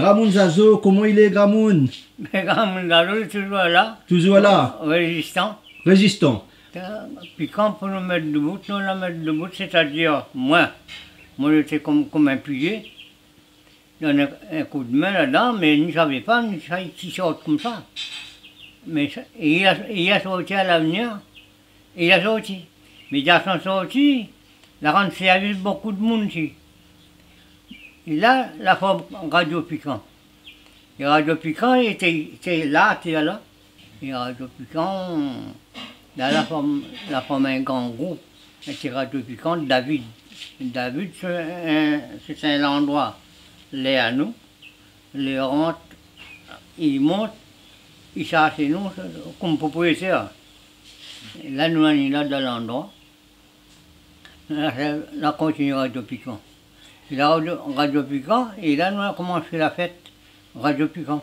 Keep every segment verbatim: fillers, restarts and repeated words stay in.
Gramoun Zazo, koman i lé, Gramoun ? Mé Gramoun Zazo lé touzour la. Touzour la ? Rézistan. Rézistan. Pikan pou nou mèt doubout, nou la mèt doubout, sétadir, moin, moin lété konm, konm in pilié. Donn in, in koudmin ladan, mé ni savé pa, ni sa, i sort konmsa. Mé sa, i la, i la sorti a lavenir, i la sorti. Mé dan son sorti, la rann sèrvis bonpé d'moun isi. É la, la form Radio Pikan. É Radio Pikan, lété, lété la, té la. É Radio Pikan, la, la form, la form in gran group. É sé Radio Pikan, David. David, sé in, sé in landroi lé anou. Lé rant, i mont, i sars anou, konm propriétèr. La, nou la ni la dan landroi. La, la kontinié Radio Pikan. É la Radio, Radio Pikan, é la nou la komans fé la fèt Radio Pikan.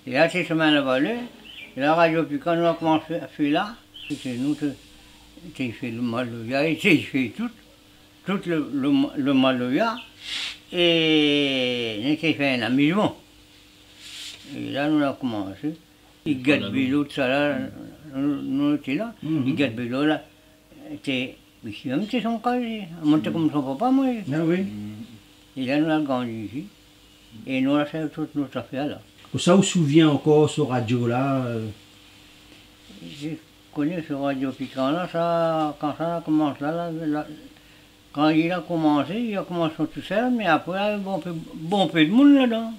É la sé Shomin la Valé, é la Radio Pikan nou la komans fé, fé la. Sé nou té, té i fé lo maloya, é té i fé tout, tout lo, lo, lo maloya, é nou té i fé in amizman. É la nou la komansé. I gèt vélo, tousala, nou, nou té la. I gèt vélo la. Té, isi mèm té son kaz, moin té konm son papa, moin. Ah oui. É la nou la grandi isi. É nou la fé tout nout zafèr la. Kosa ou souvien ankor so radio la, euh ? Mi koné so Radio Pikan la, sa, kan sa la komans la, la, la, kan li la komansé, li la komans tousèl, mé apré, lavé bonpé, bonpé d'moun ladan.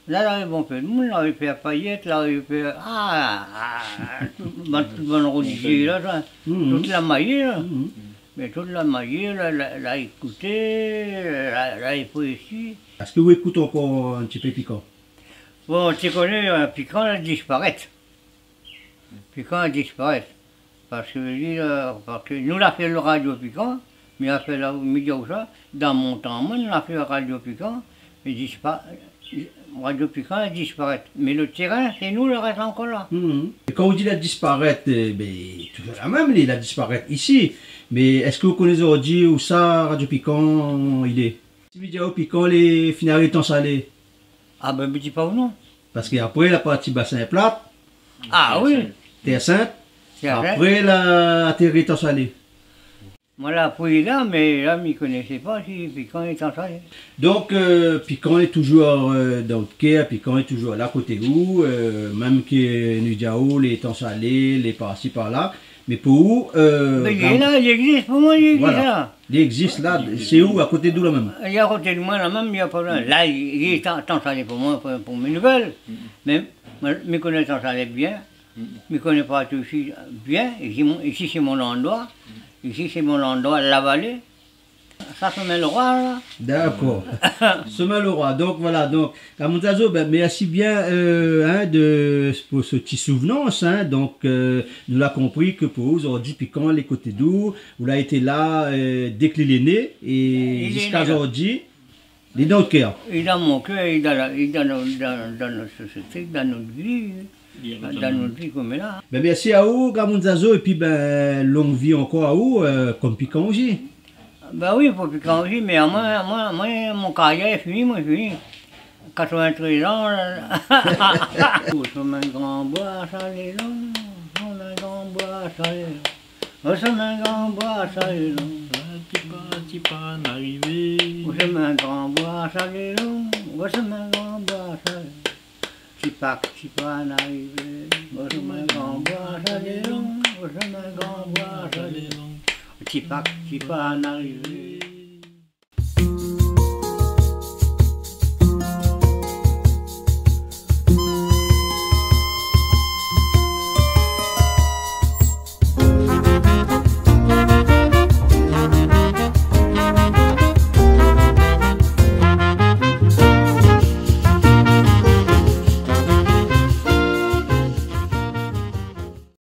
La, lavé bonpé d'moun, lavé Pèr Payèt, lavé Pèr, ah, ah, tout bann, tout bann Rodizié la, sa, tout la mayé la. Mé tout la mayé la, la, la ékouté, la, la éprésié. Èske ou ékout ankor in ti pé Pikan ? Bon, ti koné, euh, Pikan la disparèt. Pikan la disparèt. Parske, euh, parske nou la fé lo Radio Pikan, mi la fé la, mi di aou sa, dan mon tan, moin, nou la fé Radio Pikan, mé dispa-, Radio Pikan la disparèt. Mé lo térin, sé nou, la rès ankor la. Mhm. É kan ou di la disparèt, eh ben, touzour la mèm, li la disparèt isi. Mé èske ou koné zordi ousa Radio Pikan i lé ? Si mi di aou Pikan lé fine arivé Étan Salé. Ah ben, mi di pa ou non. Parske apré, la parti Basin Plat. Ah oui. Tèr Sint. Tèr Sint. Apré, la atéri Étan Salé. Moin la apri la, mé la, mi koné pa si Pikan lé Étan Salé. Donk, euh, Pikan lé touzour, euh, dan out kèr, Pikan lé touzour la koté ou, euh, mèm ke nou di aou lé Étan Salé, lé parsi parla. Mé pou ou, euh, mé li lé la, li égzis pou moin, li égzis la. Voilà. Li égzis la, sé ou, akoté d'ou la mèm ? Li lé akoté d'moin la mèm, li lé pa loin. La, li, li lé Étan, Étan Salé pou moin, pou, pou mé nouvèl. Mé, mé, mi koné Étan Salé bien. Mi koné pa tout isi bien. Isi, mon, isi sé mon landroi. Isi sé mon landroi, la valé. Sa, Shomin lo Roi la. Dakor. Shomin lo Roi. Donk, voilà, donk, Gramoun Zazo, ben, mèrsi bien, euh, hein, de, pou so ti souvnans, hein. Donk, euh, nou la konpri ke pou ou, zordi, Pikan lé koté d'ou, ou la été la, euh, dèk li lé né, é ziska zordi, li lé dan out kèr. Li lé dan mon kèr, li lé dan la, li lé dan, dan, dan nout sosiété, dan nout vi, dan nout vi koméla. Ben, mèrsi aou, Gramoun Zazo, épi, ben, long vi ankor aou, euh, konm Pikan osi. Ben oui, pou Pikan osi, mé amoin, amoin, amoin, mon karyèr lé fini, moin, fini. Katrovin-trèz an la. Ou shomin gran boi, sa lé long, shomin gran boi, sa lé long. Ou shomin gran boi, sa lé long. La ti pa, ti pa narivé. Ou shomin gran boi, sa lé long. Ou shomin gran boi, sa lé long. Ti pa, ti pa narivé. Ou shomin gran boi, sa lé long. Ou shomin gran boi, sa lé long. Ti pa, ti pa narivé.